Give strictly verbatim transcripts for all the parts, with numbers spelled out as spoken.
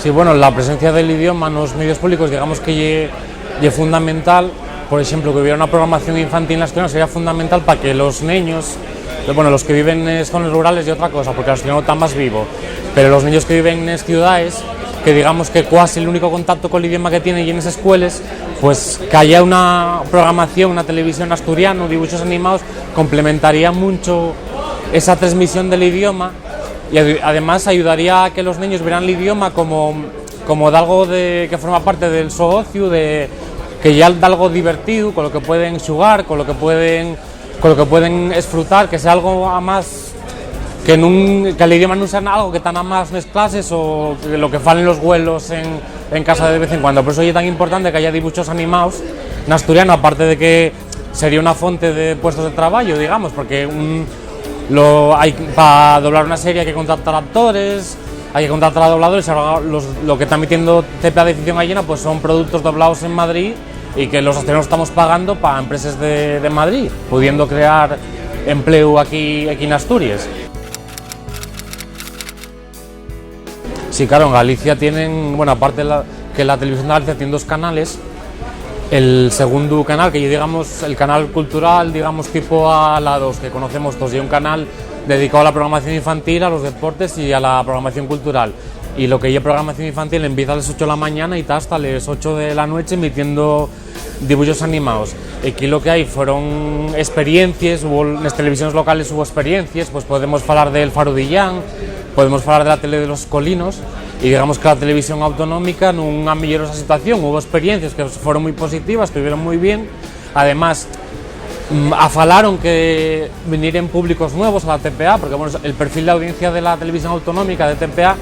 Sí, bueno, la presencia del idioma nos medios públicos, digamos que ye, ye fundamental. Por exemplu, que hubiera una programación infantil n'asturianu sería fundamental pa que los neños, bueno, los que viven nes zones rurales ye otra cosa, porque l'asturianu ta más vivo, pero los neños que viven nes ciudaes, que digamos que cuasi l'único contacto col idioma que tienen ye nes escueles, pues que haya una programación, una televisión n'asturianu, dibuchos animaos, complementaría muncho esa tresmisión del idioma. Y ade-, además ayudaría a que los neños vieran l'idioma como, como d'algo de, que forma parte del so ociu, de, que ye al-, d'algo divertíu, con lo que pueden xugar, con lo que pueden, con lo que pueden esfrutar, que sea algo a más, que nun, que l'idioma nun sea algo que ta na más nes clases o que lo que falen los güelos en, en casa de vez en cuando. Por eso ye tan importante que haya dibuchos animaos n'asturianu, aparte de que sería una fonte de puestos de trabajo, digamos, porque un, lo, hay, pa doblar una serie hay que contratar actores, hay que contratar a dobladores. Ahora los, lo que está metiendo T P A de ficción gallina, pues son productos doblados en Madrid y que los asturianos estamos pagando pa empreses de, de Madrid, pudiendo crear empleu aquí, aquí en Asturias. Sí, claro, en Galicia tienen, bueno, aparte la, que la televisión de Galicia tiene dos canales, el segundo canal, que ye, digamos, el canal cultural, digamos, tipo a la dos, que conocemos todos, y un canal dedicado a la programación infantil, a los deportes y a la programación cultural. Y lo que ye programación infantil empieza a las ocho de la mañana y ta hasta las ocho de la noche emitiendo dibuchos animaos. Aquí lo que hay fueron experiencias, hubo, en las televisiones locales hubo experiencias, pues podemos falar del Faro d'Illán, podemos falar de la tele de los Colinos, y digamos que la televisión autonómica nun amelloró esa situación. Hubo experiencias que fueron muy positivas, que estuvieron muy bien. Además, mm, afalaron que vinieren públicos nuevos a la T P A, porque, bueno, el perfil de audiencia de la televisión autonómica de T P A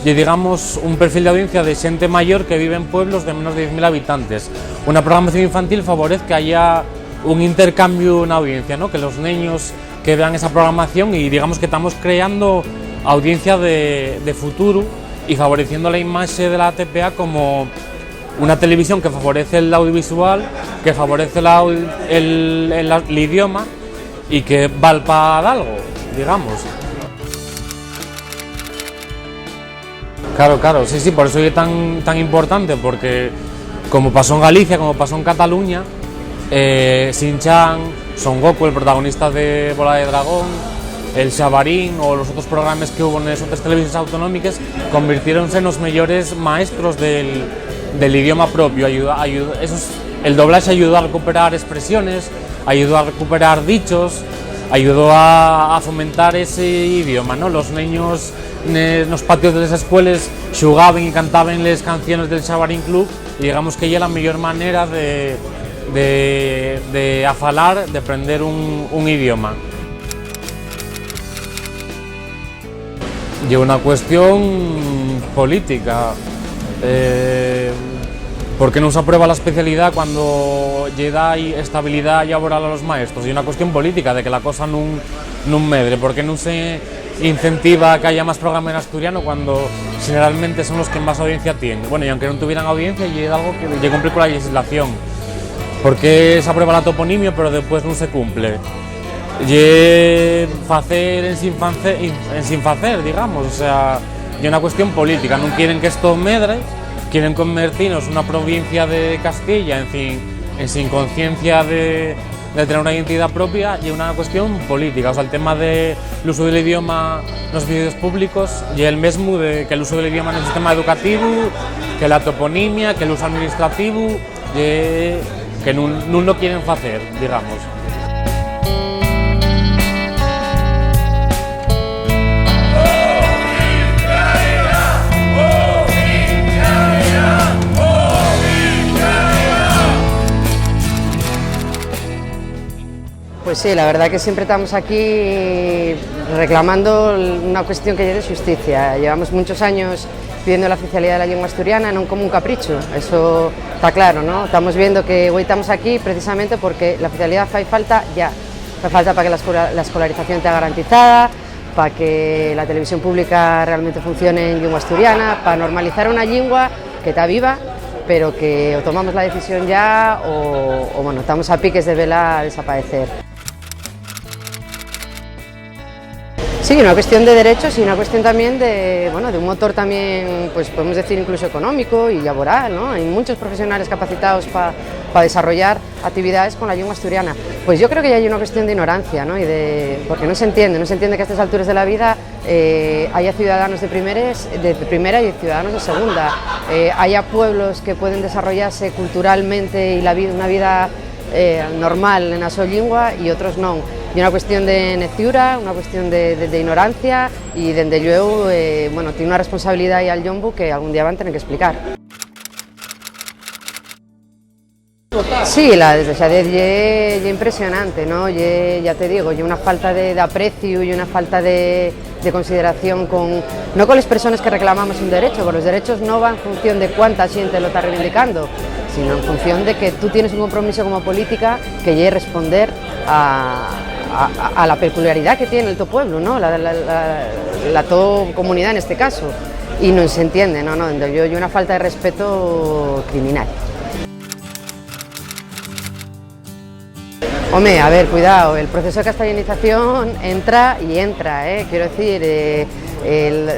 ye, digamos, un perfil de audiencia de xente mayor que vive en pueblos de menos de diez mil habitantes. Una programación infantil favorece que haya un intercambiu na audiencia, ¿no? Que los neños que vean esa programación y, digamos, que estamos creando audiencia de, de futuro y favoreciendo la imaxe de la T P A como una televisión que favorece l'audiovisual, que favorece la, el, el, el idioma y que val pa dalgo, digamos. Claro, claro, sí, sí, por eso ye tan, tan importante, porque como pasó en Galicia, como pasó en Cataluña, eh, Shin-Chan, Son Goku, el protagonista de Bola de Dragón, el Xabarín o los otros programas que hubo en las otras televisiones autonómicas, convirtiéronse en los mejores maestros del, del idioma propio. Ayuda, ayuda, esos, el doblaje ayudó a recuperar expresiones, ayudó a recuperar dichos, ayudó a, a fomentar ese idioma, ¿no? Los niños en los patios de las escuelas xugaban y cantaban las canciones del Xabarín Club, y digamos que ya la mejor manera de, de, de afalar, de aprender un, un idioma. Ye una cuestión política. Eh, ¿por qué nun s'aprueba la especialidá cuando ye da estabilidá llaboral a los maestros? Ye una cuestión política, de que la cosa nun, nun medre. ¿Por qué nun se incentiva que haya más programa en asturiano cuando generalmente son los que más audiencia tienen? Bueno, y aunque nun tuvieran audiencia, ye algo que ye cumplir con la legislación. ¿Por qué s'aprueba la toponimia pero después nun se cumple? Ye facer en sin facer, en sin facer, digamos, o sea, ye una cuestión política. Nun quieren que esto medre, quieren convertirnos una provincia de Castilla, en fin, en sin conciencia de, de tener una identidad propia, ye una cuestión política. O sea, el tema de l'uso del idioma nos medios públicos ye el mesmo de que l'uso del idioma en el sistema educativo, que la toponimia, que l'uso administrativo, ye que nun, nun lo quieren facer, digamos. Pues sí, la verdad que siempre estamos aquí reclamando una cuestión que ye de xusticia. Llevamos muchos años pidiendo la oficialidá de la llingua asturiana, non como un caprichu, eso ta claro, ¿no? Estamos viendo que güei estamos aquí precisamente porque la oficialidá fai falta ya. Fai falta pa que la escola, la escolarización tea garantizada, pa que la televisión pública realmente funcione en llingua asturiana, pa normalizar una llingua que ta viva, pero que o tomamos la decisión ya o, o, bueno, estamos a piques de vela desapaecer. Sí, una cuestión de derechos y una cuestión también de, bueno, de un motor también, pues podemos decir incluso económico y laboral, ¿no? Hay muchos profesionales capacitados pa, pa desarrollar actividades con la lengua asturiana. Pues yo creo que ya hay una cuestión de ignorancia, ¿no? Y de, porque no se entiende, no se entiende que a estas alturas de la vida, eh, haya ciudadanos de primeres, de primera y ciudadanos de segunda, eh, haya pueblos que pueden desarrollarse culturalmente y la vi-, una vida, eh, normal en la so lengua y otros no. Y una cuestión de neciura, una cuestión de, de, de ignorancia y, dende llueu, eh, bueno, tiene una responsabilidad ahí al yombu que algún día van a tener que explicar. Sí, la desdexadez ye, ye impresionante, ¿no? Ye, ya te digo, ye una falta de, de apreciu y una falta de, de consideración con, no con les persones que reclamamos un derecho, porque los derechos no van en función de cuánta xente lo ta reivindicando, sino en función de que tú tienes un compromiso como política que ye responder a, a, a la peculiaridá que tien el to pueblu, ¿no? La, la, la, la to comunidá neste caso. Y non se entiende, no, no, dende llueu ye una falta de respeto criminal. Home, a ver, cuidao, el proceso de castellanización entra y entra, ¿eh? Quiero decir, eh, el,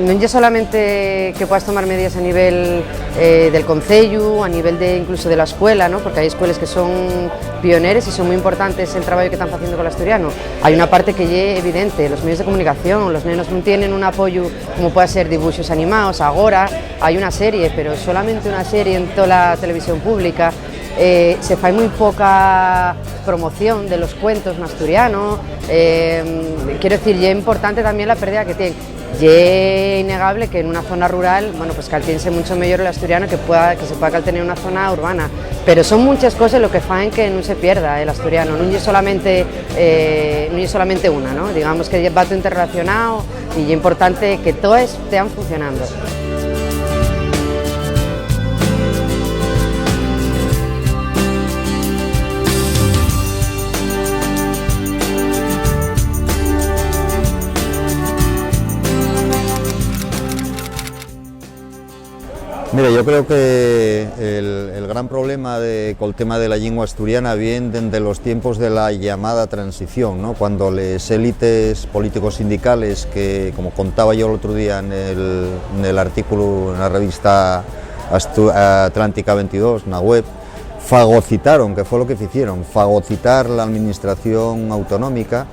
non ye solamente que puedas tomar medidas a nivel, eh, del concellu, a nivel de, incluso de la escuela, ¿no? Porque hay escuelas que son pioneres y son muy importantes el trabajo que están haciendo con el asturiano. Hay una parte que ye evidente, los medios de comunicación, los nenos no tienen un apoyo como pueda ser dibuxos animaos. Agora hai una serie, pero solamente una serie en toda la televisión pública. Eh, se fai muy poca promoción de los cuentos n'asturiano. Eh, quiero decir, ye importante también la pérdida que tienen. Ye innegable que en una zona rural, bueno, pues caltiense mucho mellor el asturiano que pueda, que se pueda caltener en una zona urbana. Pero son muchas cosas lo que faen que no se pierda el asturiano. No es solamente, eh, no es solamente una, ¿no? Digamos que va todo interrelacionado y es importante que todas estén funcionando. Mira, yo creo que el, el gran problema de, col tema de la llingua asturiana vien dende los tiempos de la llamada transición, ¿no? Cuando les élites políticos sindicales, que, como contaba yo el otro día en el, en el artículo en la revista Astu-, Atlántica veintidós, na web, fagocitaron, que fue lo que hicieron, fagocitar la administración autonómica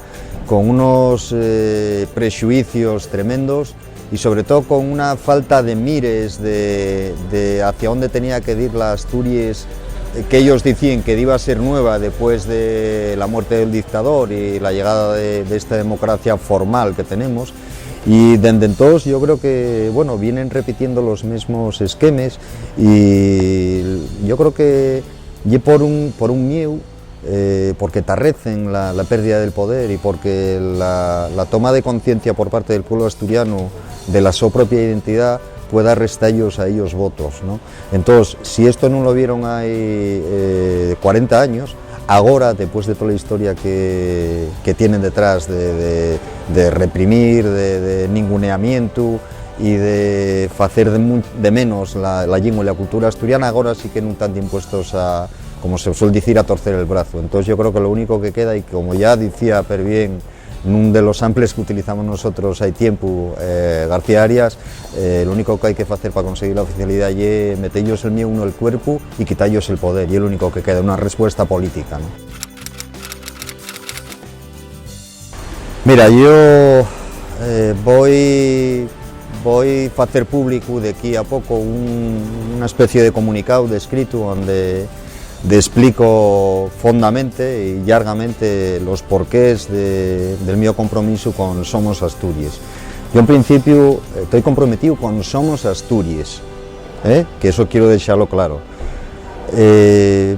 con unos, eh, prexuicios tremendos y sobre todo con una falta de mires de, de hacia dónde tenía que ir la Asturies, eh, que ellos decían que iba a ser nueva después de la muerte del dictador y la llegada de, de esta democracia formal que tenemos. Y dende entonces yo creo que, bueno, vienen repitiendo los mismos esquemes y yo creo que ye por un, por un mieu, eh, porque tarrecen la, la pérdida del poder y porque la, la toma de conciencia por parte del pueblo asturiano de la so propia identidad pueda restallos a ellos votos, ¿no? Entonces, si esto no lo vieron hai, eh, cuarenta años, agora, después de toda la historia que, que tienen detrás de, de, de reprimir, de, de ninguneamiento y de facer de, mu-, de menos la, la llingua y la cultura asturiana, agora sí que nun tán impuestos a, como se suel dicir, a torcer el brazo. Entonces yo creo que lo único que queda, y como ya dicía perbién nun de los samples que utilizamos nosotros hai tiempo, eh, García Arias, eh, lo único que hai que facer pa conseguir la oficialidá ye metellos el mieu nel cuerpu y quitallos el poder, ye lo único que queda, una respuesta política, ¿no? Mira, yo, eh, voi, voi facer públicu de aquí a poco un, una especie de comunicáu, de escritu, onde desplico fondamente y llargamente los porqués de, del mío compromiso con Somos Asturies. Yo, en principio, eh, toi comprometíu con Somos Asturies, ¿eh? Que eso quiero dexalo claro. Eh,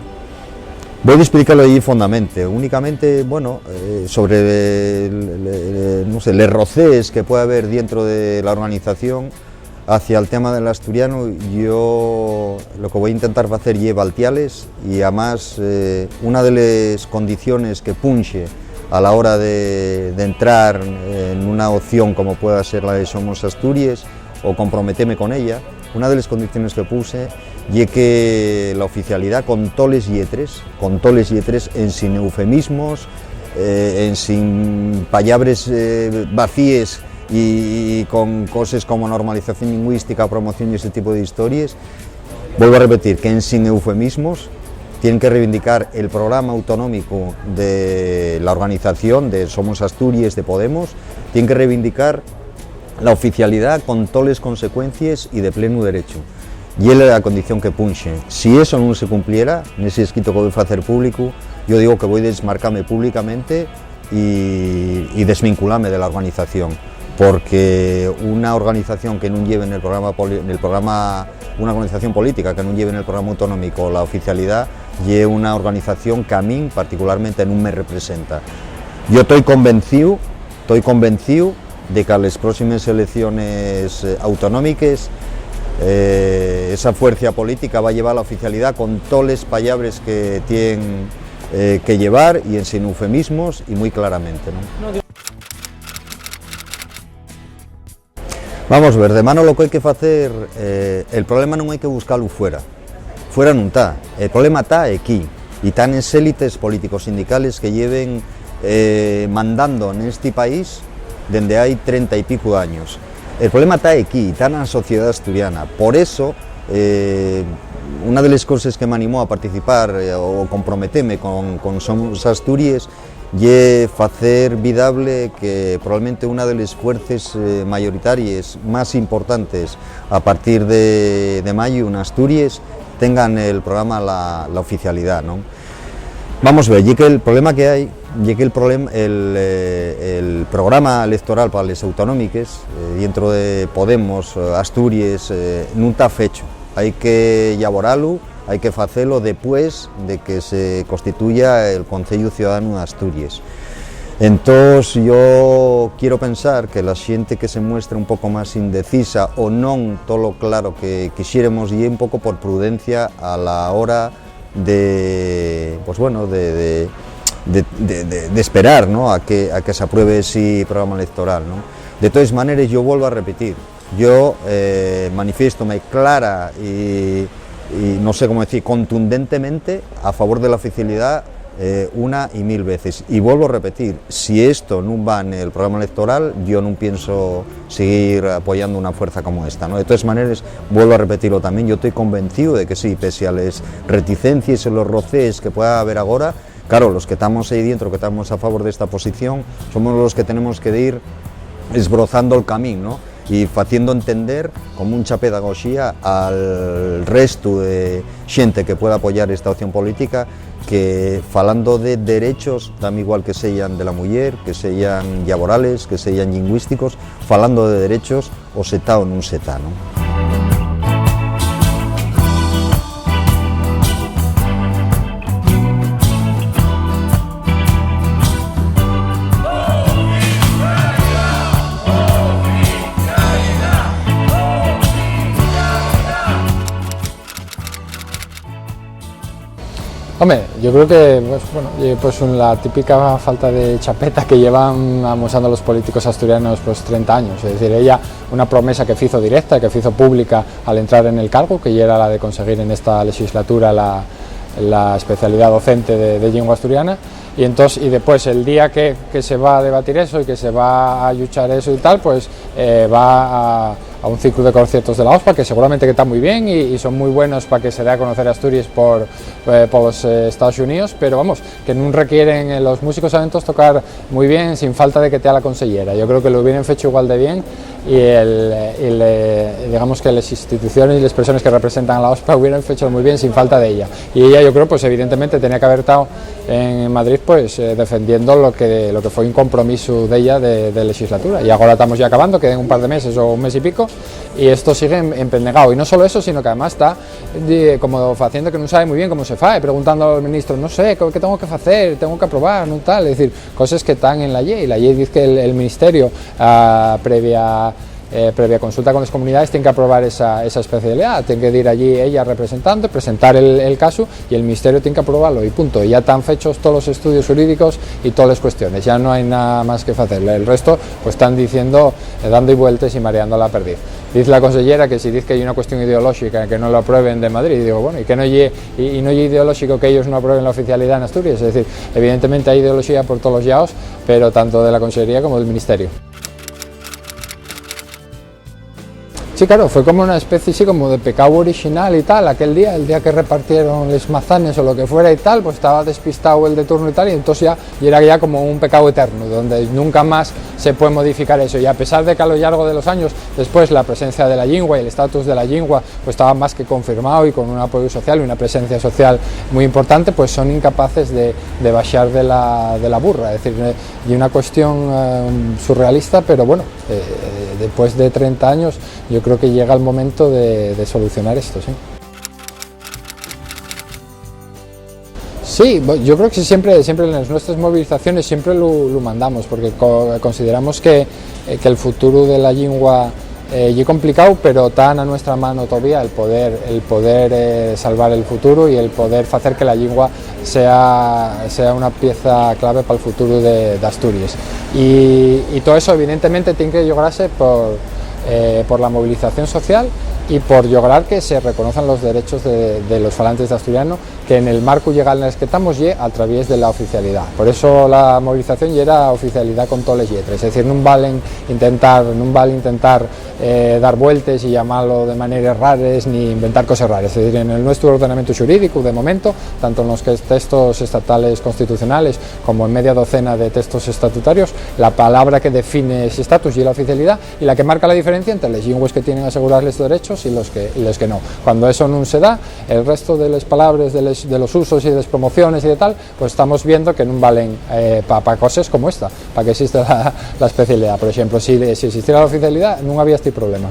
voi explicarlo ahí fondamente. Únicamente, bueno, eh, sobre el, el, el, no sé, les roces que puede haber dentro de la organización hacia el tema del asturiano, yo lo que voy a intentar facer ye valtiales y, además, eh, una de les condiciones que punxe a la hora de, de entrar en una opción como pueda ser la de Somos Asturies o comprometeme con ella, una de les condiciones que puse ye que la oficialidá, con toles lletres, con toles lletres, ensin eufemismos, eh, ensin pallabres, eh, vacíes y, y con coses como normalización lingüística, promoción y ese tipo de histories, vuelvo a repetir que ensin eufemismos tienen que reivindicar el programa autonómico de la organización de Somos Asturies, de Podemos, tienen que reivindicar la oficialidá con toles consecuencies y de plenu derechu. Ye la condición que punxe. Si eso nun se cumpliera, nesi escrito que voi facer públicu, yo digo que voi desmarcame públicamente y, y desvinculame de la organización, porque una organización que nun lleve nel programa poli-, nel programa, una organización política que nun lleve nel programa autonómico la oficialidá ye una organización que a min particularmente nun me representa. Yo toi convencíu, toi convencíu de que a les próximes elecciones, eh, autonómiques, eh, esa fuercia política va llevar la oficialidá con toles pallabres que tien, eh, que llevar y ensin eufemismos y mui claramente, ¿no? Vamos ver, de mano lo que hai que facer, eh, el problema nun hai que buscalu fuera. Fuera nun ta. El problema ta equí. Y ta nes élites políticos sindicales que lleven, eh, mandando nesti país dende hai trenta y pico d'años. El problema ta equí, ta na sociedá asturiana. Por eso, eh, una de les coses que m'animó a participar, eh, o comprometeme con, con Somos Asturies ye facer vidable que probablemente una de les fuerces, eh, mayoritaries más importantes a partir de, de mayu n'Asturies tengan el programa la, la oficialidá, ¿non? Vamos ver, ye que el problema que hai, ye que el problem-, el, eh, el programa electoral pa les autonómiques, eh, dientro de Podemos, eh, Asturies, eh, nun ta fecho. Hai que llavoralu, hai que facelo depués de que se constituya el Conceyu Ciudadanu d'Asturies. Entós, yo quiero pensar que la xente que se muestra un poco más indecisa o non tolo claro que quixéremos, ye un poco por prudencia a la hora de, pues bueno, de, de, de, de, de, de esperar, ¿no? A que, a que s'apruebe esi programa electoral, ¿no? De todes maneres, yo vuelvo a repetir, yo, eh, manifiéstome clara y, y no sé cómo decir, contundentemente a favor de la oficialidá, eh, una y mil veces. Y vuelvo a repetir, si esto nun va nel programa electoral, yo nun pienso seguir apoyando una fuerza como esta, ¿no? De todes maneres, vuelvo a repetirlo también, yo estoy convencido de que sí, pese a les reticencias y los roces que pueda haber agora, claro, los que tamos ahí dientro, que tamos a favor de esta posición, somos los que tenemos que ir esbrozando el camino, ¿no? Y faciendo entender con mucha pedagogía al resto de xente que pueda apoyar esta opción política que, falando de derechos, dame igual que sean de la muyer, que sean llaborales, que sean lingüísticos, falando de derechos, o se ta o nun se ta, ¿non? Home, yo creo que, pues, bueno, ye, pues, un, la típica falta de chapeta que llevan amosando los políticos asturianos, pues, trenta años. Es decir, ella, una promesa que fizo directa, que fizo pública al entrar en el cargo, que ya era la de conseguir en esta legislatura la, la especialidad docente de, de lengua asturiana. Y entonces, y después, el día que, que se va a debatir eso y que se va a lluchar eso y tal, pues, eh, va a, a un ciclo de conciertos de la OSPA, que seguramente que está muy bien y, y son muy buenos para que se dé a conocer Asturias por, eh, por los, eh, Estados Unidos, pero vamos, que nun requieren, eh, los músicos saben todos tocar muy bien sin falta de que tea la consellera. Yo creo que lo hubieran hecho igual de bien y el, el, eh, digamos que las instituciones y las personas que representan a la OSPA hubieran hecho muy bien sin falta de ella. Y ella, yo creo, pues evidentemente tenía que haber estado en Madrid, pues, eh, defendiendo lo que, lo que fue un compromiso de ella de, de legislatura. Y ahora estamos ya acabando, queden un par de meses o un mes y pico, y esto sigue en, en pendegao. Y no solo eso, sino que además está, di-, como haciendo que no sabe muy bien cómo se fae, preguntando al ministro, no sé, ¿qué, qué tengo que hacer? ¿Tengo que aprobar? ¿No tal? Es decir, cosas que están en la ley. La ley dice que el, el ministerio, ah, previa Eh, previa consulta con les comunidaes, tien qu'aprobar esa, esa especialidá, tien que dir allí ella representando, presentar el, el casu y el Ministerio tien qu'aprobalo y punto. Y ya tán fechos tolos estudios xurídicos y toles cuestiones, ya no hai nada más que facer. El resto, pues, tán diciendo, eh, dando-y vueltes y mareando la perdiz. Diz la consellera que si diz que ye una cuestión ideolóxica que no lo aprueben de Madrid, digo, bueno, y que no ye, y, y no ye ideolóxico que ellos no aprueben la oficialidá en Asturias. Es decir, evidentemente hai ideoloxía por tolos llaos, pero tanto de la consellería como del Ministerio. Sí, claro, fue como una especie, sí, como de pecáu orixinal y tal. Aquel día, el día que repartieron les mazanes o lo que fuera y tal, pues estaba despistao el de turno y tal, y entonces ya, y era ya como un pecáu eterno, donde nunca más se puede modificar eso. Y a pesar de que a lo llargo de los años, después, la presencia de la llingua y el estatus de la llingua, pues, estaba más que confirmado y con un apoyo social y una presencia social muy importante, pues son incapaces de, de baixar de la, de la burra. Es decir, eh, y una cuestión, eh, surrealista, pero bueno, eh, después de treinta años, yo creo que llega el momento de, de solucionar esto, sí. Sí, bo-, yo creo que siempre, siempre en las nuestras movilizaciones siempre lo, lo mandamos, porque co-, consideramos que, eh, que el futuro de la llingua, eh, ye complicado, pero ta na nuestra mano todavía el poder, el poder, eh, salvar el futuro y el poder facer que la llingua sea, sea una pieza clave pa'l futuro de, d'Asturies. Y, y todo eso, evidentemente, tiene que llograrse por, eh, por la movilización social y por llograr que se reconozcan los derechos de, de los falantes d'asturiano, que en el marco llegal en el que estamos ye a través de la oficialidad. Por eso la movilización yera oficialidad con toles lletres, es decir, nun valen intentar, nun vale intentar, eh, dar vueltes y llamarlo de maneras rares ni inventar cosas raras. Es decir, en el nuestro ordenamiento xurídico, de momento, tanto en los que textos estatales constitucionales como en media docena de textos estatutarios, la palabra que define ese estatus ye la oficialidad, y la que marca la diferencia entre les llingües que tienen asegurados los derechos y los que, y los que no. Cuando eso nun se da, el resto de les palabres, de les, de los usos y de les promociones y de tal, pues estamos viendo que nun valen, eh, pa, pa coses como esta, pa que exista la, la especialidad. Por exemplo, si, si existiera la oficialidad, nun había este problema.